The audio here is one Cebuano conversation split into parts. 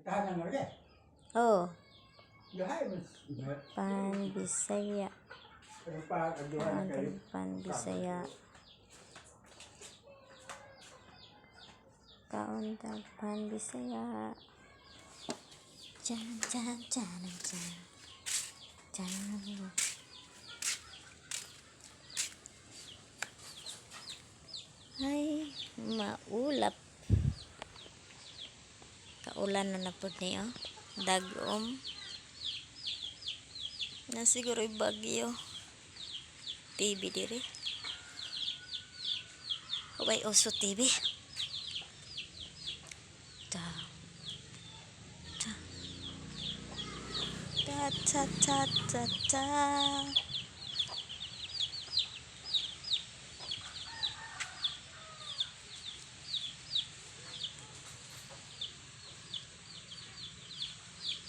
Tahanan na rin. Oh, Gahay mo. Pan Bisaya. Pero pa, kaduha na Kaon kayo. tag Pan Bisaya. Kaon tag Pan Bisaya. Chan chan chan chan. Chan. Ay, maulap. Kaulan na na pud ni oh. Dagom. Na siguro bagyo. TV diri. Way uso TV. Ta. Ta. Ta ta ta ta ta.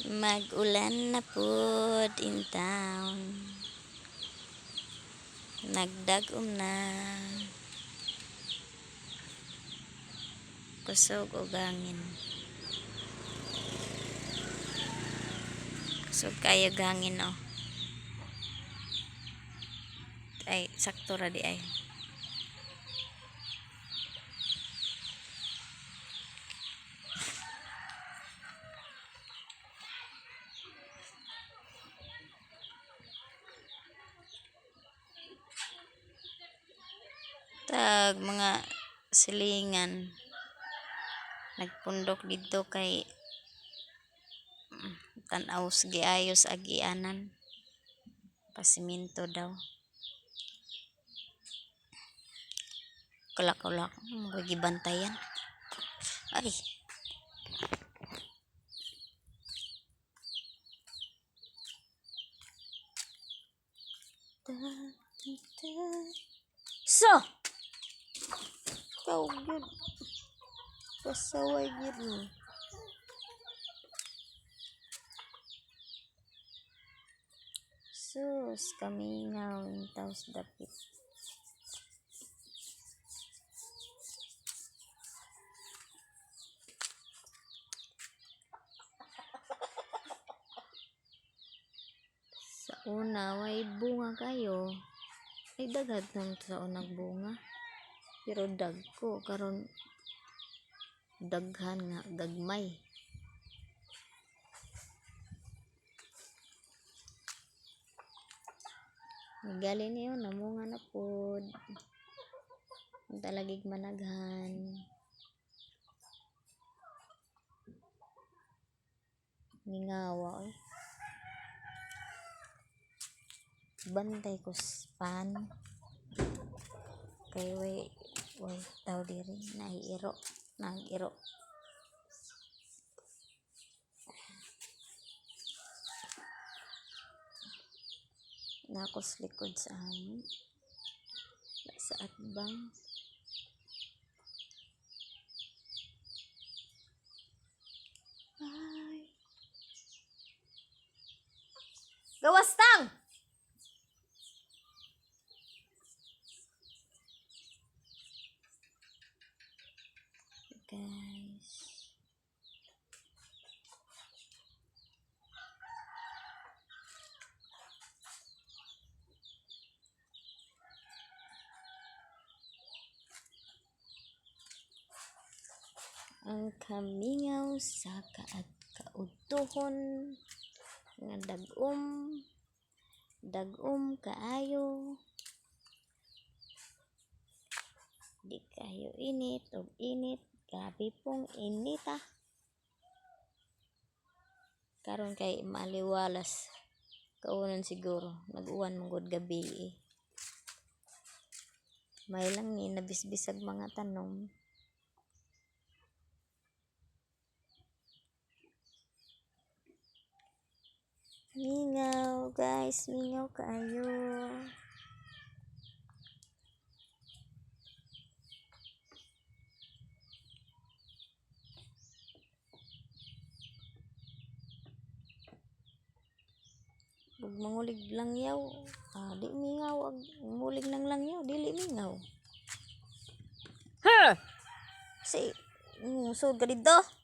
Mag-ulan na pud in town. Nagdag-om na. Kusog og hangin. Kusog kayo hangin oh. Ay, sakto ra di ay. Tag mga silingan nagpundok didto kay tan-aw giayos agianan, pasiminto daw. Kulak-kulak mo gibantayan ay. Ta, ta. So ikaw gyud, pasaway gyud mo. Sus, kamingaw intaws dapit. Sa una, way bunga kayo. Ay, daghan nang sa unang bunga. Pero dagko karon, daghan nga gagmay. Gali niyo namunga na pod. Ang talagig managhan. Mingawa oy. Bantay ko pan. Kay way tao diri, naiiro, nag-iro. Nakos likod sa amon. Sa atbang. Ay. Gawas tang! Guys. Ang kamingaw sa kaad kaudtuhon nga dag-om, dag-om kaayo, di kayo init og init, grabe pong inita karon kay maliwalas kaunon, siguro nag-uwan man gud gabi eh. May lang ni nabisbisag mga tanom. Mingaw, guys, mingaw kaayo. Ug mangulig langyaw, ah, di mingaw ag mulig ng langyaw, dili mingaw. Ha! Si sud ka didto.